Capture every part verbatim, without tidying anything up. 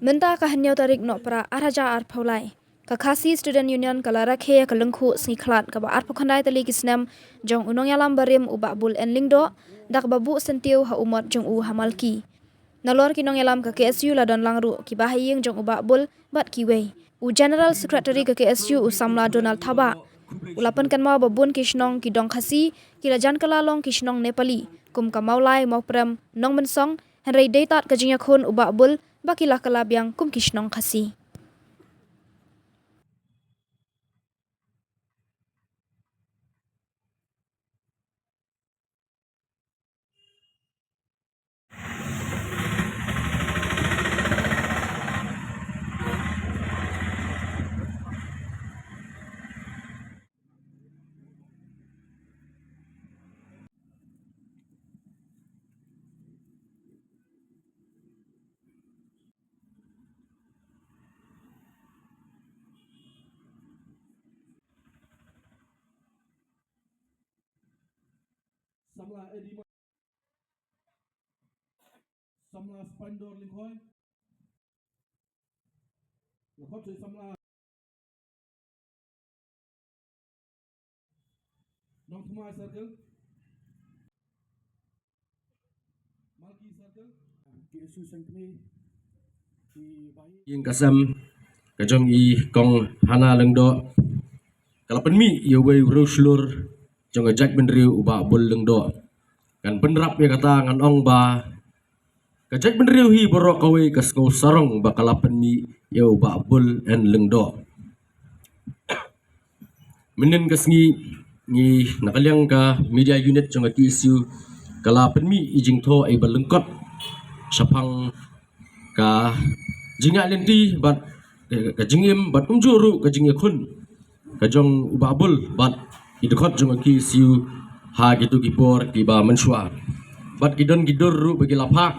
Mynta ka hynñiew tarik Nohprah ar hajar arphew lai, ka Khasi Student Union ka la rakhe ïa ka lyngkhuh sngi khlad kaba arphew khyndai tylli ki snem jong u nongïalam barim u Bah Bull N Lyngdoh, da kaba buh syntiew ha u mot jong u ha Malki. Nalor ki nongïalam ka K S U la don lang ruh ki bahaïing jong u Bah Bull bad kiwei. U General Secretary ka K S U u samla Donald Thabah u la pynkynmaw ba bun ki shnong ki dong Khasi ki la jan kylla long ki shnong Nepali, kum ka Mawlai, Mawprem, Nongmynsong, hynrei dei tad ka jingïakhun u Bah Bull ba ki la kylla biang kum ki shnong Khasi. Samla Eddie Ma-, Samla Spandor Lyngkhoi. Nga khot sa i samla Nongthymmai Circle. Malki Circle. Ki issue sengkmie. Ïing ka sem ka jong i Kong Hana Lyngdoh ka la pynmih ïa uwei u riewshlur jong ka jaitbynriew u Bah Bull Lyngdoh. Ngan pynrap ïa kata, ngan ong ba ka jaitbynriew hi baroh kawei ka sngew sarong ba ka la pynmih ïa u Bah Bull N Lyngdoh. Mynnin ka sngi ngi na ka liang ka media unit jong ka K S U ka la pynmih i jingthoh i ba lyngkot shaphang ka jingïaid lynti bad, eh, ka jingim bad kumjuh ruh ka jingïakhun ka jong u Bah Bull bad ki dkhot jong ka K S U ha kito ki por kiba mynshuwa. Bad ki don ki dur ruh ba ki la phah,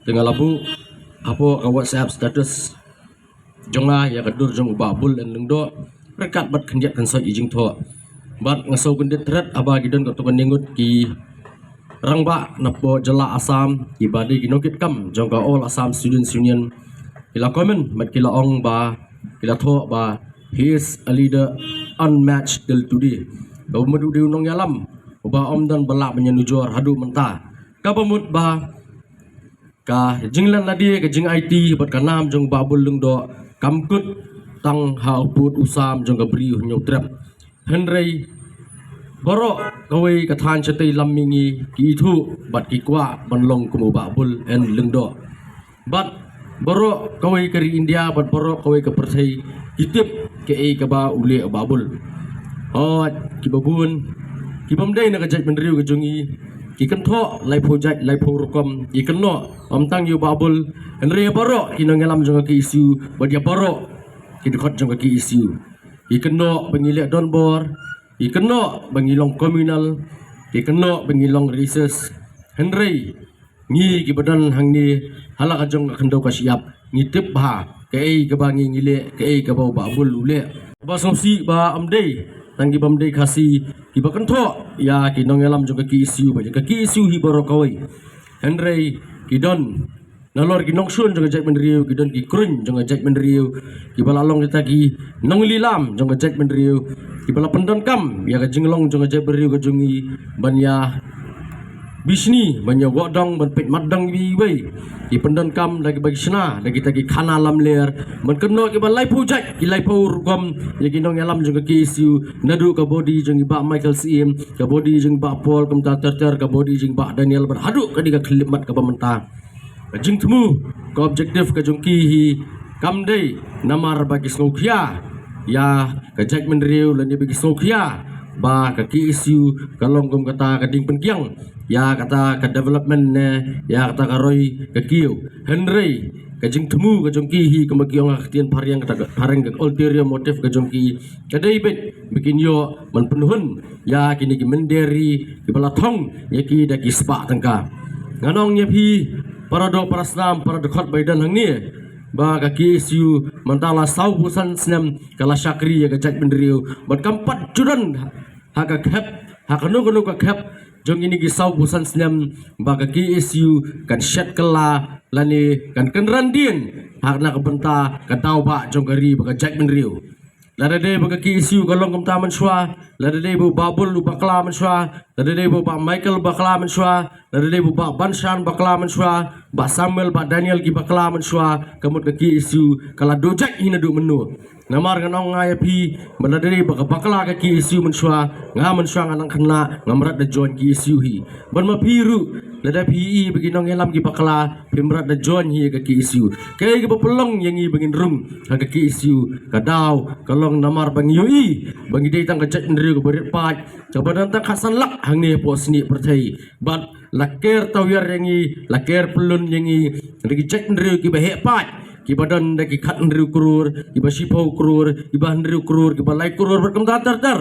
te nga la buh hapoh ka WhatsApp status jong nga ïa ka dur jong u Bah Bull N Lyngdoh ryngkat bad khyndiat khynsoit i jingthoh. Bad nga sngewkyndit thret haba ki don katto katne ngut ki rangbah napoh jylla Assam kiba dei ki nongkitkam jong ka All Assam Students Union ki la comment bad ki la ong ba, ki la thoh ba, "He is a leader unmatched till today." Kaba mut u dei u nongïalam uba ym don ba lah ban ïanujor haduh mynta. Kaba mut ba ka jinglen lade, ka jingaiti bad ka nam jong Bah Bull Lyngdoh kam kut tang ha u pud u sam jong ka Bri u Hynñiewtrep. Hynrei baroh kawei ka thaiñ shatei lam mihngi ki ithuh bad ki kwah ban long kum u Bah Bull N Lyngdoh. Bad baroh kawei ka ri India bad baroh kawei ka pyrthei ki tip kaei kaba u leh u Bah Bull. Hooid, kiba bun, kibym dei na ka jaitbynriew ka jong ngi, ki kynthoh laiphew jait laiphew rukom, ki kynnoh ym tang ïa u Bah Bull, hynrei ïa baroh ki nongïalam jong ka K S U bad ïa baroh ki dkhot jong ka K S U. Ki kynnoh ba ngi leh donbor, ki kynnoh ba ngi long communal, ki kynnoh ba ngi long racist. Hynrei ngi kiba don hangne ha la ka jong ka khyndew ka shyiap ngi tip bha kaei kaba ngi, ngi leh, kaei kaba u Bah Bull u leh. Ba sngewsih ba ym dei tang kibym dei Khasi kiba kynthoh ïa ki nongïalam jong ka K S U bad ïa ka K S U hi baroh kawei. Hynrei ki don nalor ki nongshun jong ka jaitbynriew, ki don ki kruiñ jong ka jaitbynriew, kiba la long kita ki nonglilam jong ka jaitbynriew, kiba la pyndonkam ïa ka jinglong jong ka jaitbynriew ka jong ngi ban ïa bishni, ban ïa wad dong, ban peit mat dong iwei iwei. Ki pyndonkam da kiba ki shna da kita ki khana lamler ban kynnoh kiba laiphew jait ki laiphew rukom ïa ki nongïalam jong ka K S U, naduh ka body jong i Bah Michael Syiem, ka body jong i Bah Paul, kumta ter ter ka body jong i Bah Daniel, bad haduh ka dei ka khyllipmat kaba mynta. Ka jingthmu, ka objective ka jong ki hi kam dei namar ba ki sngewkhia ïa ka jaitbynriew lane ba ki sngewkhia ba ka K S U ka long kum kata ka dieng pynkiang ïa kata ka development ne ïa kata ka roi ka kiew. Hynrei ka jingthmu ka jong ki hi, kumba ki ong ha ka ktien phareng, kata ka phareng, ka ulterior motive ka jong ki ka dei beit ba kin ïoh ban pynhun ïa kine ki mynder ri kiba la thong ïa ki da ki spah tyngka. Ngan ong ïa phi para doh para snam, para dkhot ba ïadon hangne, ba ka K S U mynta la sawphew san snem ka la shakri ïa ka jaitbynriew bad kam pat ju don ha ka khep, ha kano kano ka khep jong kine ki sawphew san snem ba ka K S U kan shet kylla lane kan kynran dien ha kane ka bynta ka daw ba jong ka ri bad ka jaitbynriew. Lada dei ba ka K S U ka long kumta mynshuwa, lada dei ba u Bah Bull u bakla mynshuwa, lada dei ba u Bah Michael u bakla mynshuwa, lada dei ba u Bah Banshan bakla mynshuwa, Bah Samuel, Bah Daniel ki bakla mynshuwa, ka mut ka K S U ka la duh jait hi naduh mynno. Namar ngan ong nga ïa phi, ba lada dei ba ka bakla ka K S U mynshuwa, nga mynshuwa nga nang khynnah, ngam rat da join K S U hi. Bad ma phi ruh, lada phi ïohi ba ki nongïalam ki bakla, phim rat da join hi ka K S U. Kaei kaba pynlong ïa ngi ba ngin rung ha ka K S U, ka daw ka long namar ba ngi ïohi ba ngi dei tang ka jaitbynriew kaba rit paid, kaba don tang khatsan lak hangne hapoh snieh pyrthei. Bad la ker tawiar ïa ngi, la ker pyllun ïa ngi da ki jaitbynriew kiba heh paid, kiba don da ki khathynriew klur, kiba shiphew klur, kiba hynriew klur, kiba lai klur bad kumta ter ter.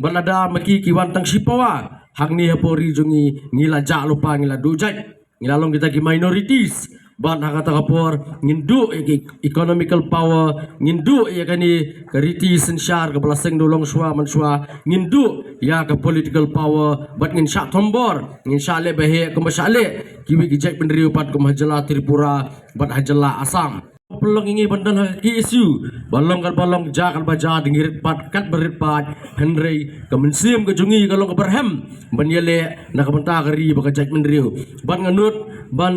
Bad lada ma ki ki wan tang shipawa hangne hapoh ri jong ngi, ngi la jah lypa, ngi la duh jait, ngi la long kita ki minorities. Bad ha kata ka por ngin duh ïa ki economical power, ngin duh ïa kane ka riti synshar kaba la seng duh longshuwa manshuwa, ngin duh ïa ka political power, bad ngin shah thombor, ngin shah leh ba heh kumba shah leh kiwei ki jaitbynriew pat kum ha jylla Tripura bad ha jylla Assam. Pynlong ïa ngi ban don ha ka K S U, ba long kat ba long, jia kat ba jia, da ngi rit pat kat ba rit pat, hynrei ka mynsiem ka jong ngi ka long kaba rhem ban ïaleh na ka bynta ka ri bad ka jaitbynriew. Bad nga nud ban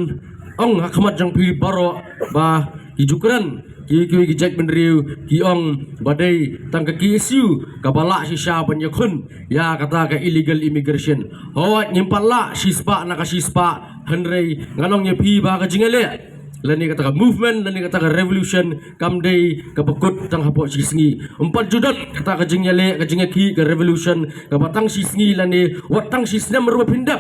ong ha khmat jong phi baroh ba ki ju kren ki, ki, ki jaitbynriew ki ong ba dei tang ka K S U kaba lah shisha ban ïakhun ïa kata ka illegal immigration. Hooid, ngim pat lah shispah na ka shispah, hynrei ngan ong ïa phi ba ka jingïaleh lane kata ka movement lane kata ka revolution kam dei kaba kut tang hapoh shi sngi. Ym pat ju don kata ka jingïaleh, ka jingïakhih, ka revolution kaba tang shi sngi lane wat tang shi snem ruh phin dep.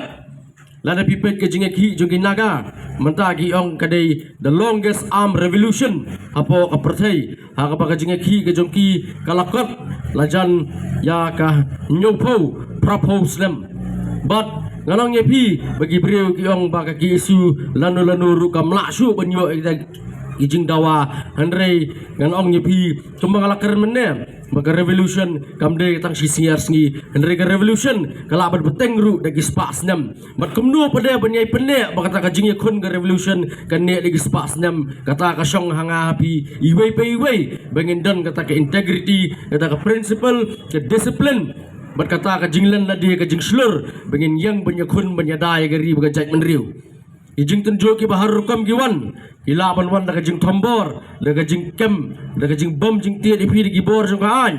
Lada phi peit ka jingïakhih jong ki Naga, mynta ki ong ka dei the longest armed revolution hapoh ka pyrthei. Ha kaba ka jingïakhih ka jong ki ka la kot la jan ïa ka hynñiewphew phraphew snem. Bad ngan ong ïa phi ba ki briew ki ong ba ka K S U lano lano ruh kam lah shuh ban ïoh ïa kita ki jingdawa, hynrei ngan ong ïa phi kumba nga la kren mynne ba ka revolution kam dei tang shi sngi ar sngi, hynrei ka revolution ka lah ban bteng ruh da ki spah snem. Bad kumno pat de ban ïai pynneh ba kata ka jingïakhun ka revolution kan neh da ki spah snem? Kata ka shong ha nga ha phi iwei pa iwei ba ngin don kata ka integrity, kata ka principle, ka discipline, bad kata ka jinglen lade, ka jingshlur ba ngin ïeng ban ïakhun ban ïada ïa ka ri bad ka jaitbynriew. Ki jingtynjuh kiba har rukom ki wan, ki lah ban wan da ka jingthombor, da ka jingkem, da ka jingbym jingtied ïa phi da ki bor jong ka aiñ.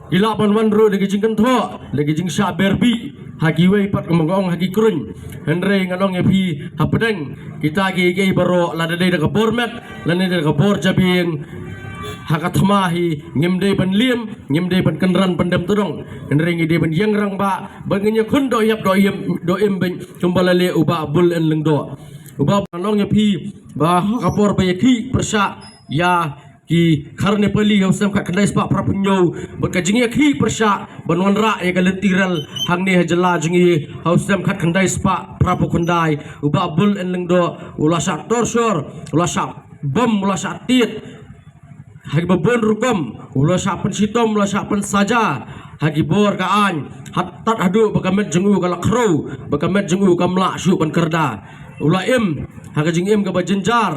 Ki lah ban wan ruh da ka jingkynthoh, da ka jingshah berbih ha kiwei pat, kumba nga ong, ha ki kruiñ. Hynrei ngan ong ïa phi hapdeng kita kiei kiei baroh, lada dei da ka bor met lane da ka bor jabieng, ha ka thma hi ngim dei ban liem, ngim dei ban kynran pyndem tdong, hynrei ngi dei ban ïeng rangbah bad ngin ïakhun doh ïap doh im, doh im beiñ kumba la leh u Bah Bull N Lyngdoh. U Bah, ngan ong ïa phi ba ha ka por ba ïakhih pyrshah ïa ki khar Nepali ha u snem khatkhyndai spah phraphew hynñiew, bad ka jingïakhih pyrshah ban wanrah ïa ka lynti rel hangne ha jylla jong ngi ha u snem khatkhyndai spah phraphew khyndai, u Bah Bull N Lyngdoh u la shah torture, u la shah bom, u la shah tied ha kiba bun rukom, u la shah pynshitom, u la shah pynsaja ha ki bor ka aiñ, ha tad haduh ba ka met jong u ka la khrew, ba ka met jong u kam lah shuh ban kyrda. U la im ha ka jingim kaba jynjar,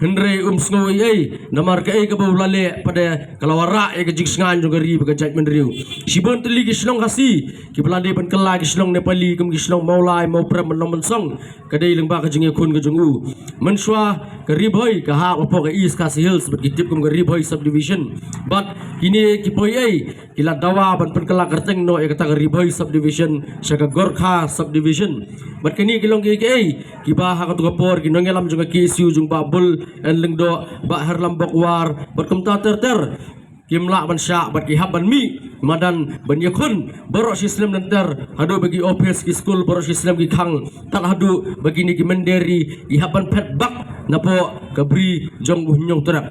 hynrei um sngew ei ei, namar kaei kaba u la leh pat de ka la wanrah ïa ka jingshngaiñ jong ka ri bad ka jaitbynriew. Shibun tylli ki shnong Khasi kiba la dei ban kylla ki shnong Nepali kum ki shnong Mawlai, Mawprem bad Nongmynsong, ka dei lyngba ka jingïakhun ka jong u. Mynshuwa ka Ri Bhoi ka hap hapoh ka East Khasi Hills bad ki tip kum ka Ri Bhoi Subdivision. Bad kine ki poi ei ki la dawa ban pynkylla kyrteng noh ïa kata ka Ri Bhoi Subdivision sha ka Gorkha Subdivision. Bad kine ki long kiei kiei kiba ha katu ka por ki nongïalam jong ka K S U jong Bah Bull N Lyngdoh, Bah Herlambok War bad kumta ter ter kim lah ban shah bad ki hap ban mih madan ban ïakhun baroh shi snem lynter, haduh ba ki ophis, ki skul baroh shi snem ki khang, tad haduh ba kine ki mynder ri ki hap ban phet bak napoh ka bri jong u Hynñiewtrep.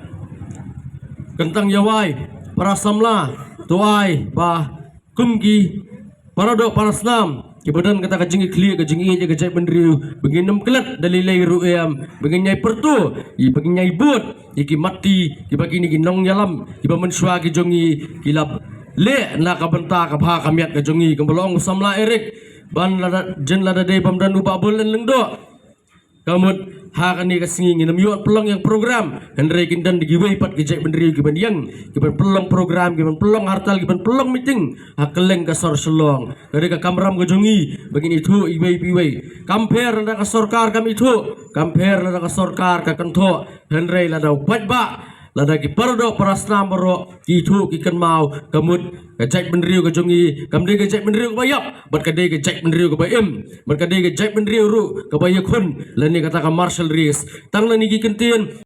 Kyntang ïa wai para samla, to ai ba kum ki para doh para snam kiba don kata ka jingïakhlieh, ka jingïeit ïa ka jaitbynriew, ba ngin ym klet da lei lei ruh em, ba ngin ïai pyrto, ba ngin ïai bud ïa ki matti kiba kine ki nongïalam kiba mynshuwa ki jong ngi ki la leh na ka bynta ka bha ka miat ka jong ngi. Kumba la ong u samla Eric, ban lada, jin lada dei bym don u Bah Bull N Lyngdoh, ka mut Ha kane ka sngi ngin ym ïoh pynlong ïa ka program, hynrei kin don da kiwei pat ki jaitbynriew kiban ïeng, kiban pynlong program, kiban pynlong hartal, kiban pynlong meeting ha kylleng ka sor Shillong. Ka dei ka kamram ka jong ngi ba ngin ithuh iwei pa iwei. Kam pher lada ka sorkar kam ithuh, kam pher lada ka sorkar ka kynthoh, hynrei lada u paidbah, lada ki paradoh parasnam baroh ki ithuh ki kynmaw, ka mut ka jaitbynriew ka jong ngi kam dei ka jaitbynriew kaba ïap, bad ka dei ka jaitbynriew kaba im, bad ka dei ka jaitbynriew ruh kaba ïakhun lane kata ka martial race. Tang lane ki kyntien